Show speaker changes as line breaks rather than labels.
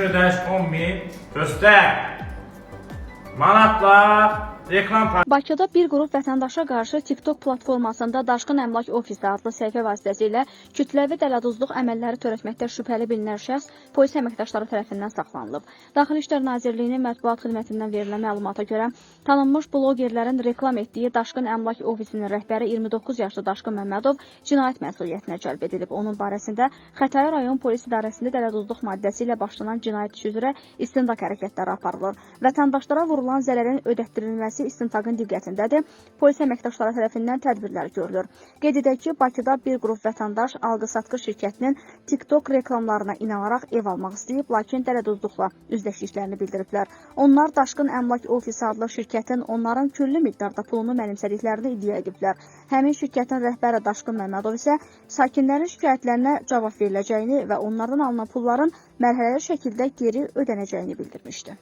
İlkin ödəniş 10.000, göstər. Manatla reklam
Bakıda bir qrup vətəndaşa qarşı TikTok platformasında Daşqın Əmlak Ofisi adlı səhifə vasitəsilə kütləvi dələduzluq əməlləri törətməkdə şübhəli bilinən şəxs polis əməkdaşları tərəfindən saxlanılıb. Daxili İşlər Nazirliyinin mətbuat xidmətindən verilən məlumata görə, tanınmış blogerlərin reklam etdiyi Daşqın Əmlak Ofisinin rəhbəri 29 yaşlı Daşqın Məmmədov cinayət məsuliyyətinə cəlb edilib. Onun barəsində Xətai rayon polis idarəsində dələduzluq maddəsi ilə başlanan cinayət işi üzrə istintaq hərəkətləri aparılır. Vətəndaşlara vurulan zərərin ödətdirilməsi istintaqın diqqətindədir. Polis əməkdaşları tərəfindən tədbirlər görülür. Qeyd edək ki, Bakıda bir qrup vətəndaş alqı-satqı şirkətinin TikTok reklamlarına inanaraq ev almaq istəyib, lakin dələduzluqla üzləşdiklərini bildiriblər. Onlar Daşqın Əmlak Ofisi adlı şirkətin onların küllü miqdarda pulunu mənimsədiklərini iddia ediblər. Həmin şirkətin rəhbəri Daşqın Məmmədov isə sakinlərin şikayətlərinə cavab veriləcəyini və onlardan alınan pulların mərhələli şəkildə geri ödənəcəyini bildirmişdi.